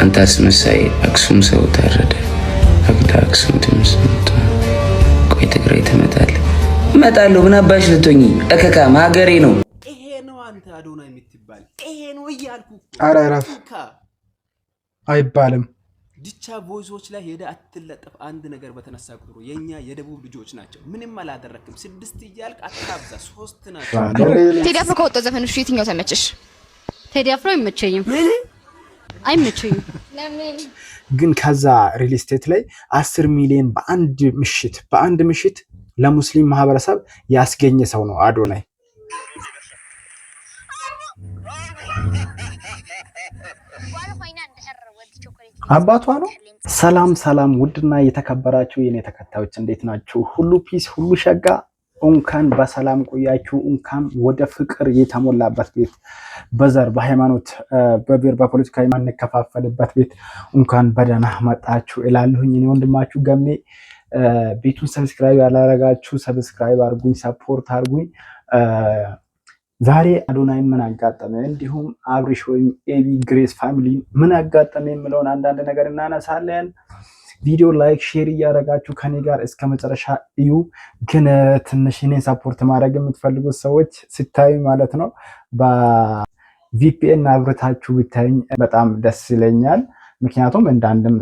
አንተ አስመሳይ፣ አክሱም ሰው ታረደ። አግዳ አክሱም ድምፅ። ቆይ ትግራይ ትመጣለህ? እመጣለሁ። ምን አባሽ ልትሆኚ? እከካም ሀገሬ ነው። ይሄ ነው አንተ አዶናይ የምትባል፣ ይሄ ነው እያልኩ። ኧረ እረፍ አይባልም። ድቻ voice ኦች ላይ ሄደ አትለጠፍ። አንድ ነገር በተነሳ ቁጥሩ የኛ የደቡብ ልጆች ናቸው። ምንም አላደረክም። ስድስት እያልክ አታብዛ። ሶስት ናቸው። ቴዲ አፍሮ ከወጣው ዘፈኖች የትኛው ተመቸሽ? ቴዲ አፍሮ አይመቸኝም፣ አይመቸኝም። ግን ከዛ real estate ላይ 10 ሚሊዮን በአንድ ምሽት ለሙስሊም ማህበረሰብ ያስገኘ ሰው ነው አዶናይ። አባቷ ነው። ሰላም ሰላም፣ ውድና የተከበራችሁ የኔ ተከታዮች እንዴት ናችሁ? ሁሉ peace፣ ሁሉ ሸጋ። እንኳን በሰላም ቆያችሁ። እንኳን ወደ ፍቅር የተሞላበት ቤት፣ በዘር፣ በሃይማኖት፣ በብሔር፣ በፖለቲካ የማንከፋፈልበት ቤት እንኳን በደህና መጣችሁ እላለሁኝ። እኔ ወንድማችሁ ገሜ። ቤቱን subscribe ያላረጋችሁ subscribe አድርጉኝ፣ support አድርጉኝ። ዛሬ አዶናይ ምን አጋጠመ፣ እንዲሁም አብሪሽ ወይም ኤቢ ግሬስ family ምን አጋጠመ የሚለውን አንዳንድ ነገር እናነሳለን። ቪዲዮ like፣ share እያደረጋችሁ ከኔ ጋር እስከ መጨረሻ እዩ። ግን ትንሽ እኔን support ማድረግ የምትፈልጉት ሰዎች ሲታዩ ማለት ነው በ VPN አብርታችሁ ብታዩኝ በጣም ደስ ይለኛል። ምክንያቱም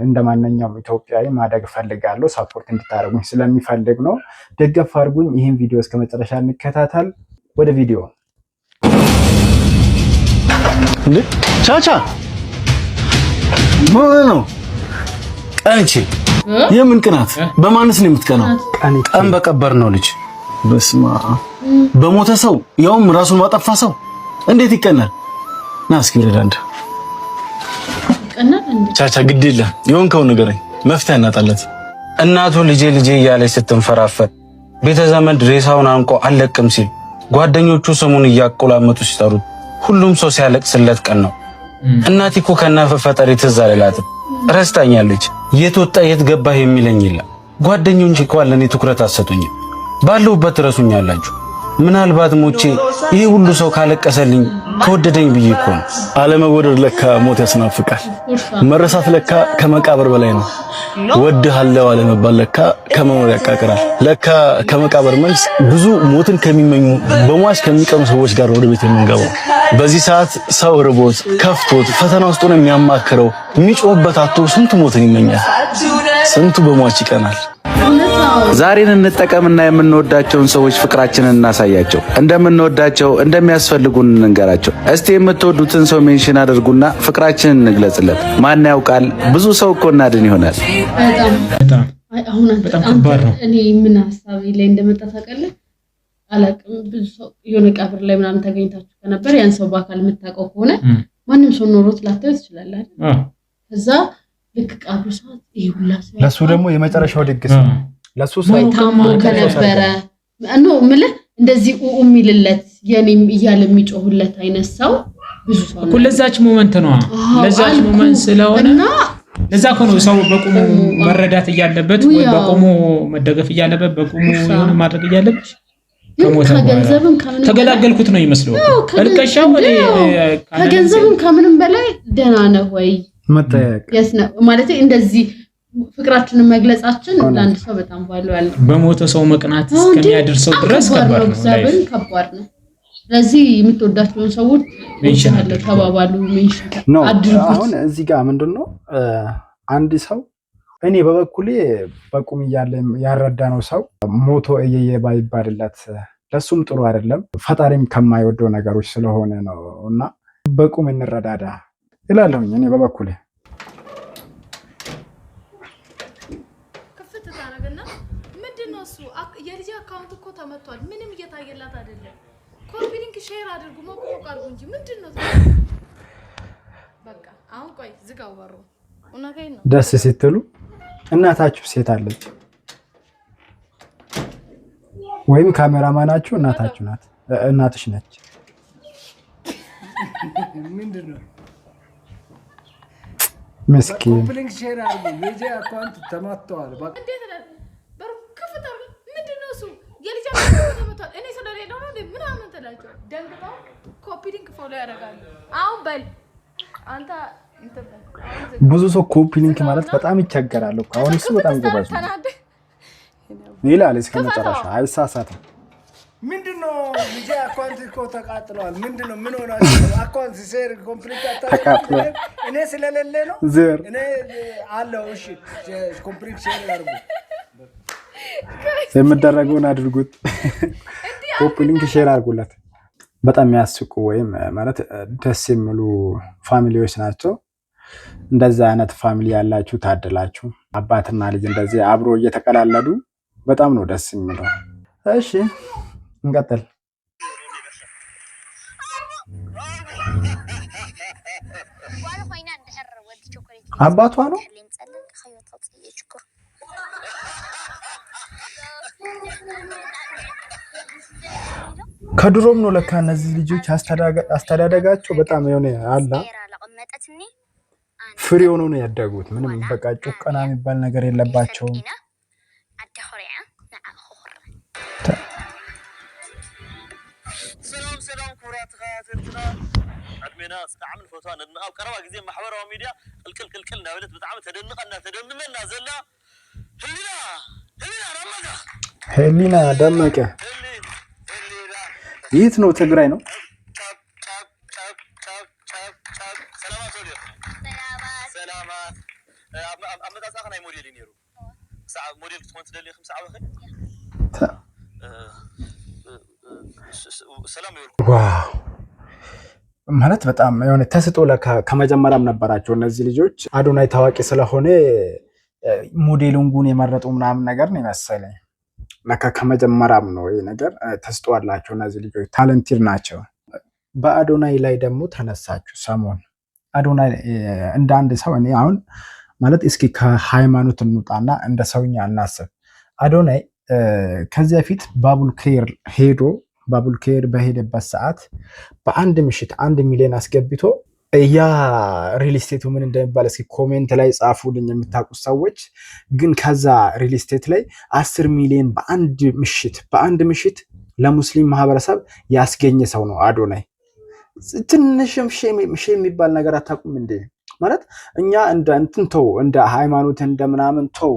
እንደ ማንኛውም ኢትዮጵያዊ ማደግ እፈልጋለሁ። Support እንድታደርጉኝ ስለሚፈልግ ነው። ደገፍ አድርጉኝ። ይህን ቪዲዮ እስከ መጨረሻ እንከታተል። ወደ ቪዲዮ። እንዴ ቻቻ፣ ምን ነው? ቀንቼ የምን ቅናት? በማንስ ነው የምትቀናው? ቀን በቀበር ነው ልጅ። በስማ በሞተ ሰው፣ ያውም ራሱን ማጠፋ ሰው እንዴት ይቀናል? ና እስኪ ወደ አንድ። ቻቻ፣ ግድ የለም፣ የሆንከውን ንገረኝ፣ መፍትሄ እናጣለት። እናቱ ልጄ ልጄ እያለች ስትንፈራፈር፣ ቤተ ዘመድ ሬሳውን አንቆ አለቅም ሲል፣ ጓደኞቹ ስሙን እያቆላመጡ ሲጠሩት፣ ሁሉም ሰው ሲያለቅስለት ቀን ነው። እናቴ እኮ ከነፈፈጠሬ ትዝ አልላትም፣ ረስታኛለች። የት ወጣ የት ገባህ የሚለኝ የለም። ጓደኞች እንኳን ለእኔ ትኩረት አትሰጡኝም። ባለሁበት ትረሱኛላችሁ። ምናልባት ሞቼ ይህ ሁሉ ሰው ካለቀሰልኝ ከወደደኝ ብዬ እኮ ነው። አለመወደድ ለካ ሞት ያስናፍቃል። መረሳት ለካ ከመቃብር በላይ ነው። ወድሃለሁ አለመባል ለካ ከመኖር ያቃቅራል። ለካ ከመቃብር መልስ ብዙ ሞትን ከሚመኙ፣ በሟች ከሚቀኑ ሰዎች ጋር ወደ ቤት የምንገባው። በዚህ ሰዓት ሰው ርቦት ከፍቶት ፈተና ውስጥ ሆኖ የሚያማክረው፣ የሚጮህበት አጥቶ ስንቱ ሞትን ይመኛል። ስንቱ በሟች ይቀናል። ዛሬን እንጠቀምና የምንወዳቸውን ሰዎች ፍቅራችንን እናሳያቸው። እንደምንወዳቸው፣ እንደሚያስፈልጉን እንንገራቸው። እስቲ የምትወዱትን ሰው mention አድርጉና ፍቅራችንን እንግለጽለት። ማን ያውቃል፣ ብዙ ሰው እኮ እናድን ይሆናል። አሁን ከባድ ነው። እኔ ምን ሀሳብ ላይ እንደመጣ ታውቃለህ? አላውቅም። ብዙ ሰው የሆነ ቀብር ላይ ምናምን ተገኝታችሁ ከነበር፣ ያን ሰው በአካል የምታውቀው ከሆነ ማንም ሰው ኖሮት ላታየው ትችላለህ አይደል? ከዛ ልክ ቀብሩ ሰዓት ይሄ ሁላ ሰው ለሱ ደግሞ የመጨረሻው ድግስ ነው። ለሱ ወይ ታሞ ከነበረ no የምልህ እንደዚህ ኡ የሚልለት የኔም እያለ የሚጮህለት አይነት ሰው ብዙ ሰው እኮ ለዛች moment ነዋ። ለዛች moment ስለሆነ እና ለዛ እኮ ነው ሰው በቁሙ መረዳት እያለበት ወይ በቁሙ መደገፍ እያለበት፣ በቁሙ የሆነ ማድረግ እያለበት ከሞተ በኋላ ከገንዘብም ከምንም ተገላገልኩት ነው ይመስለው። እልቀሻው እኔ ከገንዘብም ከምንም በላይ ደህና ነህ ወይ መጠየቅ የት ነው ማለት እንደዚህ ፍቅራችንን መግለጻችን ለአንድ ሰው በጣም value ያለው። በሞተ ሰው መቅናት እስከሚያደርሰው ድረስ ከባድ ነው። እግዚአብሔርን ከባድ ነው። ስለዚህ የምትወዳቸውን ሰዎች mention ወድሃለሁ ተባባሉ፣ mention ነው። አድርጉት። አሁን እዚህ ጋር ምንድን ነው፣ አንድ ሰው እኔ በበኩሌ በቁም እያለ ያረዳነው ሰው ሞቶ እየየ ባይባልለት ለሱም ጥሩ አይደለም፣ ፈጣሪም ከማይወደው ነገሮች ስለሆነ ነው። እና በቁም እንረዳዳ እላለሁኝ እኔ በበኩሌ። ክፍት ታደርግና ምንድን ነው እሱ የልጅ account እኮ ተመቷል። ምንም እየታየላት አይደለም። Copy link share አድርጉ፣ ሞቅ ሞቅ አድርጉ እንጂ ምንድን ነው? በቃ አሁን ቆይ ዝጋው በሩ። እውነቴን ነው። ደስ ስትሉ እናታችሁ ሴት አለች ወይም ካሜራማናችሁ እናታችሁ ናት፣ እናትሽ ነች። ምንድን ነው? ምስኪን። Copy link share አድርጉ። የጄ account ተመትተዋል። በቃ እንዴት ነው በሩ ክፍት አድርጉ። ምንድን ነው እሱ የልጅ account እኮ ተመቷል። እኔ ስለሌለው ነው እንዴ ምናምን ትላቸው። ደንግጠው copy link follow ያደርጋሉ። አሁን በል አንተ ብዙ ሰው copy link ማለት በጣም ይቸገራል እኮ። አሁን እሱ በጣም ጎበዝ ነው ይላል እስከ መጨረሻ አይሳሳትም። ምንድነው? ልጄ account እኮ ተቃጥለዋል። ምንድነው? ምን ሆናችሁ ነው? Account share complete ተቃጥሏል። እኔ ስለሌለ ነው። ዘር እኔ አለው። እሺ፣ complete share አድርጉ። የሚደረገውን አድርጉት። Copy link share አድርጉለት። በጣም የሚያስቁ ወይም ማለት ደስ የሚሉ family ዎች ናቸው። እንደዛ አይነት family ያላችሁ ታደላችሁ። አባትና ልጅ እንደዚህ አብሮ እየተቀላለዱ በጣም ነው ደስ የሚለው። እሺ፣ እንቀጥል። አባቷ ነው። ከድሮም ነው ለካ እነዚህ ልጆች አስተዳደጋቸው በጣም የሆነ አላ free ሆኖ ነው ያደጉት። ምንም በቃ ጭቆና የሚባል ነገር የለባቸውም። ህሊና ደመቀ የት ነው? ትግራይ ነው። Wow፣ ማለት በጣም የሆነ ተሰጥኦ ከመጀመሪያም ነበራቸው እነዚህ ልጆች። አዶናይ ታዋቂ ስለሆነ modeling ኡን የመረጡ ምናምን ነገር ነው የመሰለኝ። ለካ ከመጀመሪያም ነው ይህ ነገር፣ ተሰጥኦ አላቸው እነዚህ ልጆች፣ talented ናቸው። በአዶናይ ላይ ደግሞ ተነሳችሁ ሰሞን። አዶናይ እንደ አንድ ሰው እኔ አሁን ማለት እስኪ ከሃይማኖት እንውጣና እንደ ሰውኛ እናስብ። አዶናይ ከዚህ በፊት ባቡል ኬር ሄዶ፣ ባቡል ኬር በሄደበት ሰዓት በአንድ ምሽት 1 ሚሊዮን አስገብቶ፣ ያ real estate ኡ ምን እንደሚባል እስኪ comment ላይ ጻፉልኝ የምታውቁት ሰዎች። ግን ከዛ real estate ላይ 10 ሚሊዮን በአንድ ምሽት ለሙስሊም ማህበረሰብ ያስገኘ ሰው ነው አዶናይ። ትንሽም shame የሚባል ነገር አታውቁም እንዴ? ማለት እኛ እንደ እንትን ተው፣ እንደ ሃይማኖት እንደ ምናምን ተው፣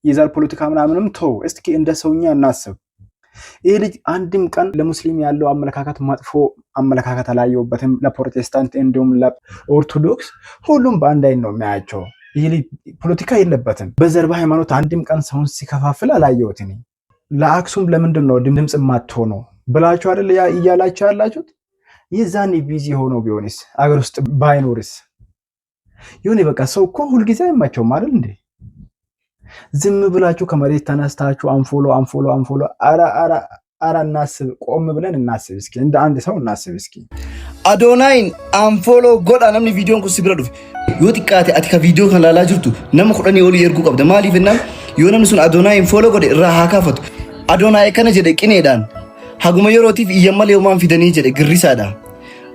የዘር ፖለቲካ ምናምንም ተው፣ እስኪ እንደ ሰውኛ እናስብ። ይህ ልጅ አንድም ቀን ለሙስሊም ያለው አመለካከት መጥፎ አመለካከት አላየሁበትም። ለፕሮቴስታንት እንዲሁም ለኦርቶዶክስ ሁሉም በአንድ አይን ነው የሚያያቸው። ይህ ልጅ ፖለቲካ የለበትም። በዘር በሃይማኖት አንድም ቀን ሰውን ሲከፋፍል አላየሁት። እኔ ለአክሱም ለምንድን ነው ድምፅ የማትሆነው ብላችሁ አይደል እያላችሁ ያላችሁት? የዛኔ busy ሆኖ ቢሆንስ፣ አገር ውስጥ ባይኖርስ? የሆነ በቃ ሰው እኮ ሁልጊዜ አይማቸውም አይደል እንዴ? ዝም ብላችሁ ከመሬት ተነስታችሁ unfollow, unfollow, unfollow። አረ አረ አረ እናስብ፣ ቆም ብለን እናስብ እስኪ፣ እንደ አንድ ሰው እናስብ እስኪ። Adoonayin unfollow godha. Namni viidiyoon kun si bira dhufe, yoo xiqqaate ati ka viidiyoo kan laalaa jirtu nama 10 olii erguu qabda. Maaliif jennaan, yoo namni sun Adoonayin follow godhe irraa haa kaafatu. Adoonaay kana jedhe qineedhaan haguma yerootiif iyyan malee homaan fidanii jedhe girrisaadha.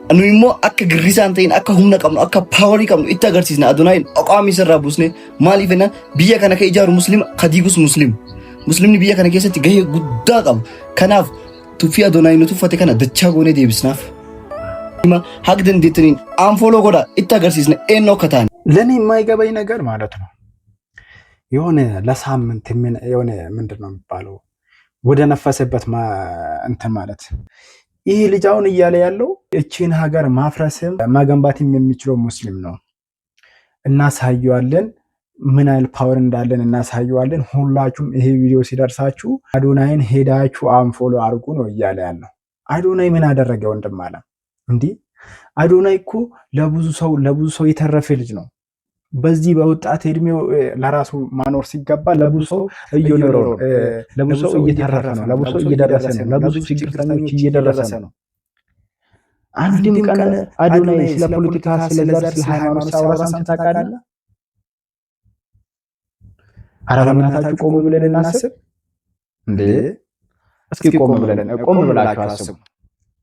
Nu immoo akka girrisaan ta'in, akka humna qabnu, akka power qabnu itti agarsiisna. Adoonayin oqaamii isarraa buusne. Maaliif jennaan, biyya kana ka ijaaru Muslima, ka diigus Muslima. Muslimni biyya kana keessatti gahee guddaa qaba. Kanaaf tuffii Adoonaay nu tuffate kana dachaa goonee deebisnaaf. Haga dandeettaniin unfollow godha, itti agarsiisna eenyu akka ta'an. ለእኔ የማይገባኝ ነገር ማለት ነው፣ የሆነ ለሳምንት የሆነ ምንድን ነው የሚባለው ወደ ነፈሰበት እንትን ማለት፣ ይህ ልጅ አሁን እያለ ያለው እቺን ሀገር ማፍረስም መገንባትም የሚችለው ሙስሊም ነው። እናሳየዋለን፣ ምን ያህል power እንዳለን እናሳየዋለን። ሁላችሁም ይሄ ቪዲዮ ሲደርሳችሁ አዶናይን ሄዳችሁ unfollow አድርጉ ነው እያለ ያለው። አዶናይ ምን አደረገ ወንድም አለ እንዲህ? አዶናይ እኮ ለብዙ ሰው የተረፈ ልጅ ነው። በዚህ በወጣት እድሜው ለራሱ ማኖር ሲገባ ለብዙ ሰው እየኖረ ነው። ለብዙ ሰው እየተረፈ ነው። ለብዙ ሰው እየደረሰ ነው። ለብዙ ችግርተኞች እየደረሰ ነው። አንድም ቀን አዶናይ ስለ ፖለቲካ፣ ስለ ዘር፣ ስለ ሃይማኖት ሲያወራ ሰምተህ ታውቃለህ? ኧረ በእናታችሁ ቆም ብለን እናስብ እንዴ! እስኪ ቆም ብላችሁ አስቡ።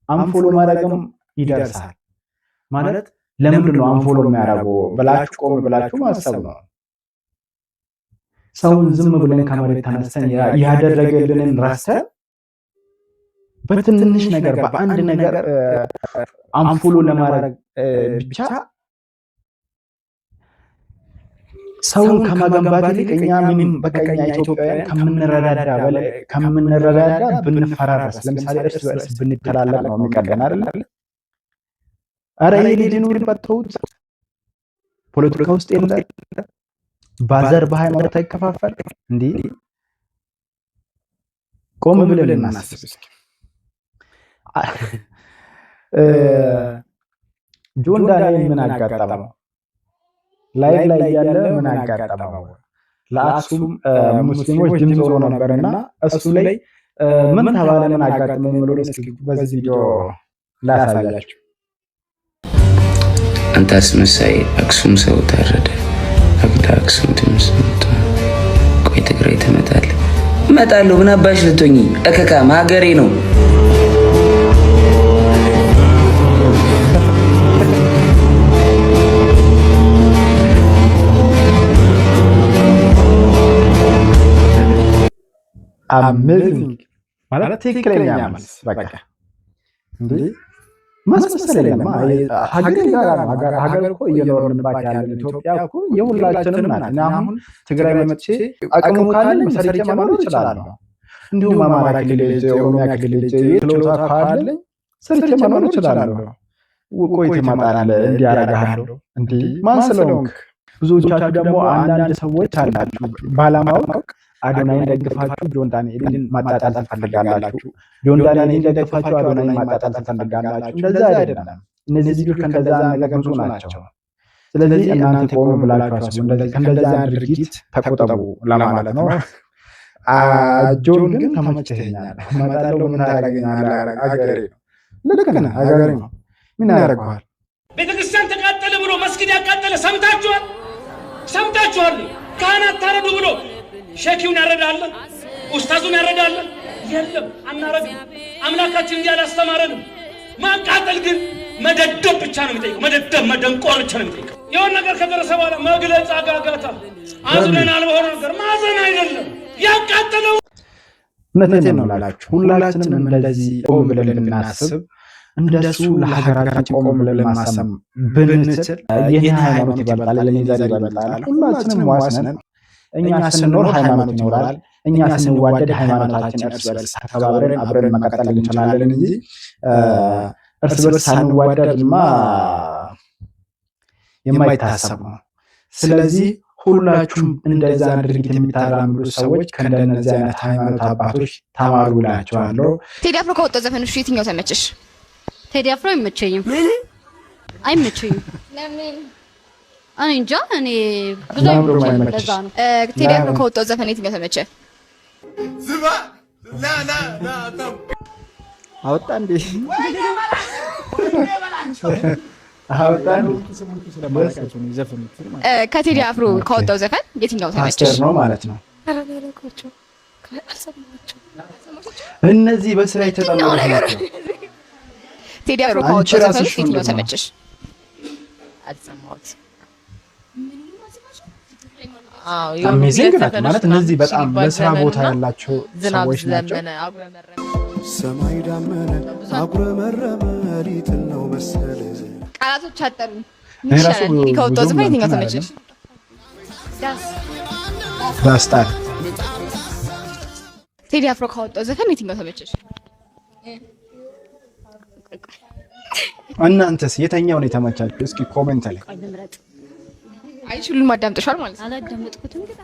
Unfollow ማድረግም ይደርሳል ማለት ለምንድን ነው unfollow የሚያደርገው ብላችሁ ቆም ብላችሁ ማሰብ ነው። ሰውን ዝም ብለን ከመሬት ተነስተን ያደረገልንን ረስተን በትንሽ ነገር በአንድ ነገር unfollow ለማድረግ ብቻ። ሰውን ከመገንባት ይልቅ እኛ ምንም በቃ እኛ ኢትዮጵያውያን ከምንረዳዳ ብንፈራረስ፣ ለምሳሌ እርስ በእርስ ብንተላለቅ ነው የሚቀለን አይደል? ኧረ ይሄ ልጅ ይኑርበት፣ ተውት። ፖለቲካ ውስጥ የለ፣ በዘር በሃይማኖት አይከፋፈል። እንዲህ ቆም ብለን እናስብ እስኪ። ጆን ዳንኤል ምን አጋጠመው? Live ላይ እያለ ምን አጋጠመው? ለአክሱም ሙስሊሞች ድምፅ ሆኖ ነበርና እሱ ላይ ምን ተባለ? ምን አጋጠመው የሚለውን እስኪ በዚህ ቪዲዮ ላሳያችሁ። አንተ አስመሳይ፣ አክሱም ሰው ታረደ። አግዳ አክሱም ድምፅ። ቆይ ትግራይ ትመጣለህ? እመጣለሁ። ምን አባሽ ልትሆኚ? እከካም ሀገሬ ነው። Amazing ማለት ትክክለኛ መልስ። በቃ እንዴ ማስመሰል የለም። ሀገር የጋራ ነው። ሀገር እኮ እየኖርንባት ያለን ኢትዮጵያ እኮ የሁላችንም ናት። እኔ አሁን ትግራይ መጥቼ አቅሙ ካለኝ ሰርቼ መኖር እችላለሁ። እንዲሁም አማራ ክልል ሄጄ፣ ኦሮሚያ ክልል ሄጄ ችሎታ ካለኝ ሰርቼ መኖር እችላለሁ። ቆይ ትመጣለህ፣ እንዲህ አደርግሃለሁ፣ እንዲህ ማን ስለሆንክ። ብዙዎቻችሁ ደግሞ አንዳንድ ሰዎች አላችሁ ባለማወቅ አዶናይን ደግፋችሁ ጆን ዳንኤልን ማጣጣል ትፈልጋላችሁ። ጆን ዳንኤልን ደግፋችሁ አዶናይን ማጣጣል ትፈልጋላችሁ። እንደዛ አይደለም። እነዚህ ልጆች ከእንደዛ ነገር ንጹህ ናቸው። ስለዚህ እናንተ ቆም ብላችሁ አስቡ። ከእንደዛ ድርጊት ተቆጠቡ ለማለት ነው። ጆን ግን ተመችተኛል። እመጣለሁ። ምን ታደርገኛለህ? አገሬ ነው። ልክ ነህ። አገሬ ነው። ምን ያደርገዋል? ቤተክርስቲያን ተቃጠለ ብሎ መስጊድ ያቃጠለ ሰምታችኋል? ሰምታችኋል? ካህናት ታረዱ ብሎ ሸኪውን ያረዳለን፣ ኡስታዙን ያረዳለን። የለም አናረግም። አምላካችን እንዲህ አላስተማረንም። ማቃጠል ግን መደደብ ብቻ ነው የሚጠይቀው። መደደብ መደንቆር ብቻ ነው የሚጠይቀው። የሆነ ነገር ከደረሰ በኋላ መግለጫ ጋጋታ፣ አዝነናል በሆነ ነገር ማዘን አይደለም ያቃጠለው። እውነቴን ነው የምላችሁ፣ ሁላችንም እንደዚህ ቆም ብለን ብናስብ፣ እንደሱ ለሀገራችን ቆም ብለን ማሰብ ብንችል፣ የኔ ሃይማኖት ይበልጣል፣ የኔ ዘር ይበልጣል፣ ሁላችንም ዋስ ነን። እኛ ስንኖር ሃይማኖት ይኖራል። እኛ ስንዋደድ ሃይማኖታችን እርስ በርስ ተከባብረን አብረን መቀጠል እንችላለን እንጂ እርስ በርስ ሳንዋደድማ የማይታሰብ ነው። ስለዚህ ሁላችሁም እንደዛ ድርጊት የሚታራምዱ ሰዎች ከእንደነዚህ አይነት ሃይማኖት አባቶች ተማሩ እላቸዋለሁ። ቴዲ አፍሮ ከወጣው ዘፈኖች የትኛው ተመቸሽ? ቴዲ አፍሮ አይመቸኝም። አይመቸኝም። ለምን? እኔ እንጃ፣ እኔ ብዙ ለምን አይመቸኝም። አይመችሽ? ለዛ ነው። ቴዲ አፍሮ ከወጣው ዘፈን የትኛው ተመቸ? አወጣ እንዴ? አወጣ እንዴ? ከቴዲ አፍሮ ካወጣው ዘፈን የትኛው ፓስተር ተመቸሽ? ነው ማለት ነው። እነዚህ በስራ የተጠመዱ ናቸው። ቴዲ አፍሮ አንቺ ካወጣው ዘፈን ራስሽ ውስጥ የትኛው ምንድን ነው? ተመቸሽ? አልሰማሁትም። Amazing ናቸው ማለት እነዚህ በጣም ለስራ ቦታ ያላቸው ዝናብ ሰዎች ናቸው። ዘመነ አጉረመረመ። ሰማይ ዳመነ አጉረመረመ ሊጥል ነው መሰል። ቃላቶች አጠሩ። እኔ ራሱ ይሻላል። ከወጣው ብዙም ዘፈን የትኛው እንትን ተመቸሽ? ዳስጣል። ቴዲ አፍሮ ካወጣው ዘፈን የትኛው ተመቸሽ? እናንተስ የትኛው ነው የተመቻችሁ? እስኪ comment ላይ። አይሽ ሁሉም አዳምጠሻል ማለት ነው። አላዳመጥኩትም ግን።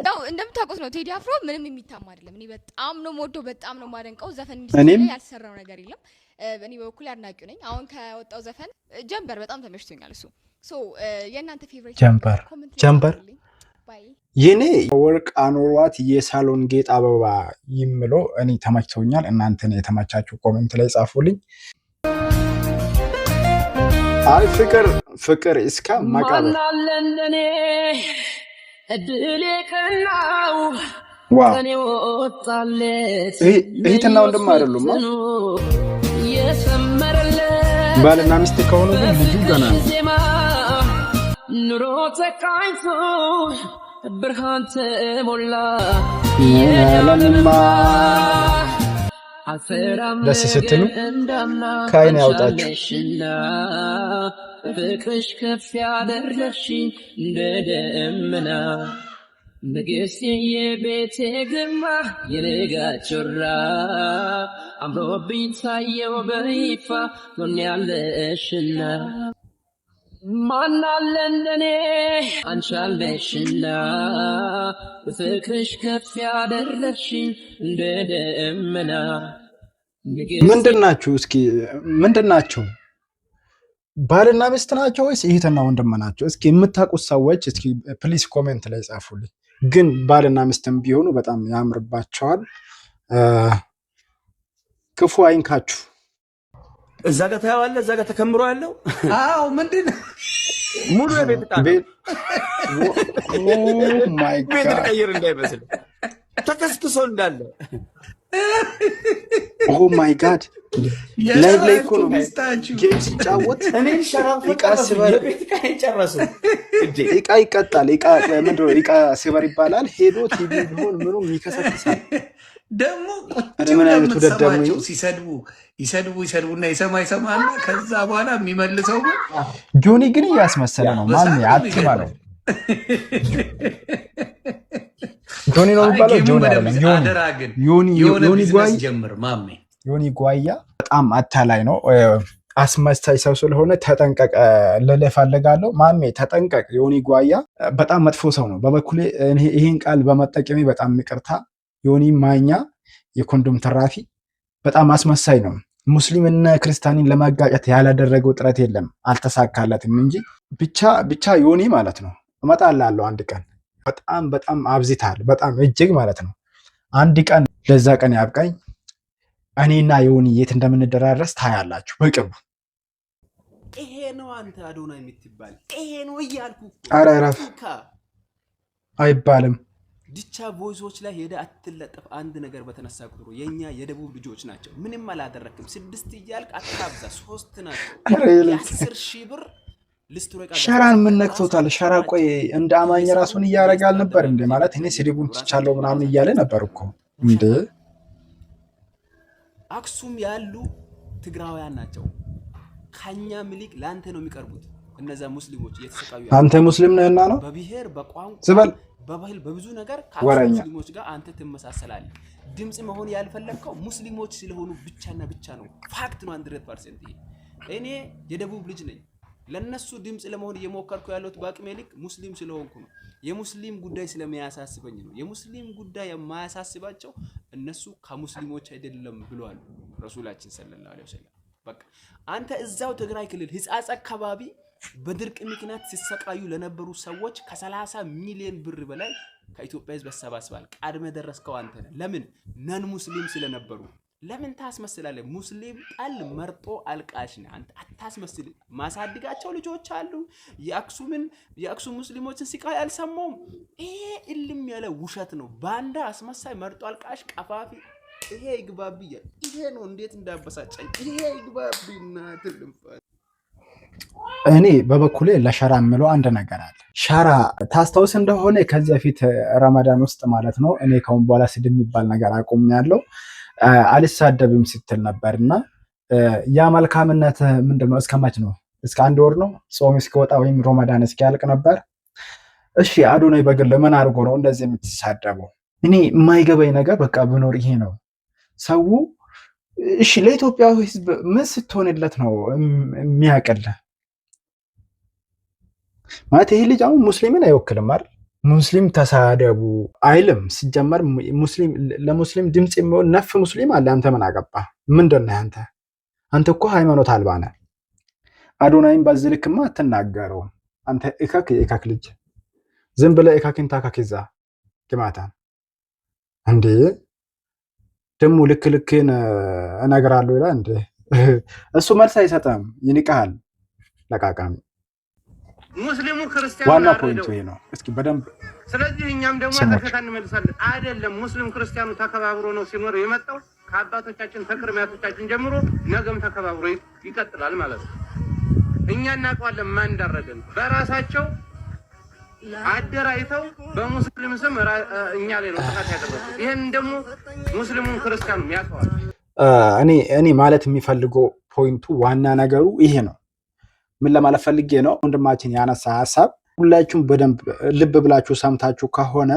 ያው እንደምታውቁት ነው፣ ቴዲ አፍሮ ምንም የሚታማ አይደለም። እኔ በጣም ነው የምወደው፣ በጣም ነው የማደንቀው። ዘፈን እኔም ላይ ያልሰራው ነገር የለም። እኔ በበኩሌ አድናቂው ነኝ። አሁን ከወጣው ዘፈን ጀንበር በጣም ተመችቶኛል። እሱ so የእናንተ favorite ጀንበር comment ላይ ጀንበር ጻፉልኝ። Bye. የኔ ወርቅ አኖሯት የሳሎን ጌጥ አበባ ይምሎ እኔ ተመችቶኛል። እናንተን የተመቻችሁ comment ላይ ጻፉልኝ። አይ ፍቅር ፍቅር እስከ መቃብር። ማን አለ እንደኔ እድል የቀናው Wow ቀኔ ወጣለት እህትና ወንድም አይደሉም? የሰመረለት ባልና ሚስት ከሆኑ ግን ልጁ ገና ነው። ዜማ ኑሮ ተቃኝቶ ብርሃን ተሞላ። ለምማ ደስ ስትሉ ከአይን ያውጣችሁ። ፍቅርሽ ከፍ ያደረግሽኝ እንደ ደመና፣ ንግሥቴ የቤቴ ግርማ የንጋት ጮራ፣ አምሮብኝ ታየው በይፋ ጎኔ ያለሽና። ማናለ እንደኔ አንቺ አለሽና፣ በፍቅርሽ ከፍ ያደረግሽኝ እንደ ደመና። ምንድን ናችሁ? እስኪ ምንድን ናቸው? ባልና ሚስት ናቸው ወይስ እህትና ወንድም ናቸው? እስኪ የምታውቁት ሰዎች እስኪ please comment ላይ ጻፉልኝ። ግን ባልና ሚስትም ቢሆኑ በጣም ያምርባቸዋል። ክፉ አይንካችሁ። እዛ ጋር ታየዋለህ። እዛ ጋር ተከምሮ ያለው። አዎ፣ ምንድን ሙሉ የቤት ዕቃ ነው። My ቤት God. ቀይር እንዳይመስል ተከስክሶ እንዳለ። Oh my God, live ላይ እኮ ነው game ሲጫወት። እኔን ሸራርፎ ዕቃ ጨረሱ። ስበር የቤት ዕቃ የጨረሱ። ዕቃ ይቀጣል። ዕቃ ምንድን ነው? ዕቃ ስበር ይባላል። ሄዶ ቲቪ ቢሆን ምኑም ይከሰክሳል። ደግሞ ቁጭ ኧረ ምን ብለህ አይነቱ ደደብ ነው? የምትሰማቸው ሲሰድቡ ይሰድቡ ይሰድቡና ይሰማ ይሰማና ከዛ በኋላ የሚመልሰው ግን ጆኒ ግን እያስመሰለ ነው። ማን በጣም ነው አትበለው። ጆኒ ነው አይ የሚባለው። game ኡን ጆኒ በደንብ አይደለም ዮኒ። አደራ ግን ዮኒ የሆነ ዮኒ ቢዝነስ ጓይ ጀምር ማሜ። ዮኒ ጓያ በጣም አታላይ ነው። አስመሳይ ሰው ስለሆነ ተጠንቀቅ ልልህ እፈልጋለሁ። ማሜ ተጠንቀቅ። ዮኒ ጓያ በጣም መጥፎ ሰው ነው። በበኩሌ እኔ ይህን ቃል በመጠቀሜ በጣም ይቅርታ። ዮኒ ማኛ የኮንዶም ተራፊ በጣም አስመሳይ ነው። ሙስሊምና ክርስቲያንን ለማጋጨት ያላደረገው ጥረት የለም፣ አልተሳካለትም እንጂ። ብቻ ብቻ ዮኒ ማለት ነው እመጣልሃለሁ አንድ ቀን። በጣም በጣም አብዝተሃል፣ በጣም እጅግ ማለት ነው። አንድ ቀን ለዛ ቀን ያብቃኝ። እኔና ዮኒ የት እንደምንደራረስ ታያላችሁ በቅርቡ። ይሄ ነው አንተ አዶናይ የምትባል፣ ይሄ ነው እያልኩ እኮ። ኧረ እረፍ። እንካ። አይባልም። ድቻ voice ኦች ላይ ሄደ አትለጠፍ። አንድ ነገር በተነሳ ቁጥሩ የኛ የደቡብ ልጆች ናቸው። ምንም አላደረክም። ስድስት እያልክ አታብዛ። ሶስት ናቸው። ኧረ ይልቅ የ10,000 ብር ሊስትሮ ዕቃ ሸራን ምን ነክቶታል? ሸራ ቆይ እንደ አማኝ ራሱን እያደረገ አልነበር እንዴ? ማለት እኔ ስድቡን ትቻለሁ ምናምን እያለ ነበር እኮ እንዴ? አክሱም ያሉ ትግራውያን ናቸው። ከኛ ምሊክ ለአንተ ነው የሚቀርቡት። እነዛ ሙስሊሞች እየተሰቃዩ ያሉት። አንተ ሙስሊም ነህና ነው? በብሔር፣ በቋንቋ፣ ዝበል። በባህል፣ በብዙ ነገር ከአክሱም ወረኛ። ሙስሊሞች ጋር አንተ ትመሳሰላለህ። ድምፅ መሆን ያልፈለግከው ሙስሊሞች ስለሆኑ ብቻና ብቻ ነው። Fact ነው፣ 100%። ይሄ እኔ የደቡብ ልጅ ነኝ። ለነሱ ድምፅ ለመሆን እየሞከርኩ ያለሁት በአቅሜ ልክ ሙስሊም ስለሆንኩ ነው። የሙስሊም ጉዳይ ስለሚያሳስበኝ ነው። የሙስሊም ጉዳይ የማያሳስባቸው እነሱ ከሙስሊሞች አይደለም ብለዋል ረሱላችን ሰለላሁ ዐለይሂ ወሰለም። በቃ አንተ እዛው ትግራይ ክልል ህጻጽ አካባቢ በድርቅ ምክንያት ሲሰቃዩ ለነበሩ ሰዎች ከ30 ሚሊዮን ብር በላይ ከኢትዮጵያ ህዝብ አሰባስባል። ቀድመ ደረስከው አንተ ነህ። ለምን? Non ሙስሊም ስለነበሩ። ለምን ታስመስላለህ? ሙስሊም ጠል መርጦ አልቃሽ ነህ አንተ፣ አታስመስል። ማሳድጋቸው ልጆች አሉ። የአክሱም ሙስሊሞችን ስቃይ አልሰማውም። ይሄ እልም ያለ ውሸት ነው። ባንዳ፣ አስመሳይ፣ መርጦ አልቃሽ፣ ቀፋፊ። ይሄ ይግባብያል። ይሄ ነው እንዴት እንዳበሳጨኝ። ይሄ ይግባቢ እናትህ ልንፋ። እኔ በበኩሌ ለሸራ የምለው አንድ ነገር አለ። ሸራ ታስታውስ እንደሆነ ከዚህ በፊት ረመዳን ውስጥ ማለት ነው፣ እኔ ከአሁን በኋላ ስድብ የሚባል ነገር አቁሜያለሁ፣ አልሳደብም ስትል ነበር። እና ያ መልካምነት ምንድን ነው? እስከ መች ነው? እስከ አንድ ወር ነው? ጾም እስኪወጣ ወይም ረመዳን እስኪያልቅ ነበር። እሺ አዶናይ በግል ምን አድርጎ ነው እንደዚህ የምትሳደበው? እኔ የማይገባኝ ነገር በቃ ብኖር ይሄ ነው። ሰው እሺ ለኢትዮጵያ ሕዝብ ምን ስትሆንለት ነው የሚያቀል? ማለት ይሄ ልጅ አሁን ሙስሊምን አይወክልም አይደል? ሙስሊም ተሳደቡ አይልም። ሲጀመር ሙስሊም ለሙስሊም ድምፅ የሚሆን ነፍ ሙስሊም አለ። አንተ ምን አገባ? ምንድን ነህ አንተ? አንተ እኮ ሃይማኖት አልባ ነህ። አዶናይን በዚህ ልክማ አትናገረውም። አንተ እካክ የእካክ ልጅ ዝም ብለህ እካክን ታካክ ይዛ ግማታ እንዴ፣ ደግሞ ልክ ልክን እነግራለሁ ይላል እንዴ። እሱ መልስ አይሰጥም፣ ይንቅሃል። ለቃቃሚ። ሙስሊሙ ክርስቲያኑን ዋና point ኡ አረደው። ይሄ ነው። እስኪ በደንብ ስለዚህ እኛም ደግሞ ስሙት። አጸፌታ እንመልሳለን። አይደለም፣ ሙስሊም ክርስቲያኑ ተከባብሮ ነው ሲኖር የመጣው ከአባቶቻችን ከቅድመ አያቶቻችን ጀምሮ፣ ነገም ተከባብሮ ይቀጥላል ማለት ነው። እኛ እናውቀዋለን ማን እንዳረደን። በራሳቸው አደራጅተው በሙስሊም ስም እኛ ላይ ነው ጥቃት ያደረሱት። ይህን ደግሞ ሙስሊሙን ክርስቲያኑም ያውቀዋል። እኔ ማለት የሚፈልገው point ኡ ዋና ነገሩ ይሄ ነው። ምን ለማለት ፈልጌ ነው? ወንድማችን ያነሳ ሀሳብ ሁላችሁም በደንብ ልብ ብላችሁ ሰምታችሁ ከሆነ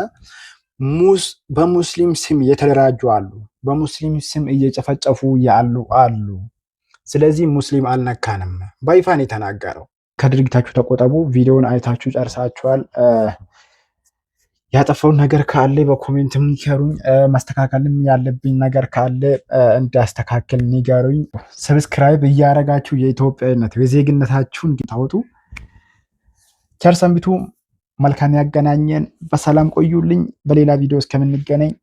በሙስሊም ስም የተደራጁ አሉ፣ በሙስሊም ስም እየጨፈጨፉ ያሉ አሉ። ስለዚህ ሙስሊም አልነካንም በይፋ ነው የተናገረው። ከድርጊታችሁ ተቆጠቡ። ቪዲዮውን አይታችሁ ጨርሳችኋል። ያጠፋውን ነገር ካለ በ comment ንገሩኝ። ማስተካከልም ያለብኝ ነገር ካለ እንዳስተካክል ንገሩኝ። Subscribe እያረጋችሁ የኢትዮጵያዊነት የዜግነታችሁን ታወጡ። ቸር ሰንብቱ። መልካም ያገናኘን። በሰላም ቆዩልኝ። በሌላ ቪዲዮ እስከምንገናኝ።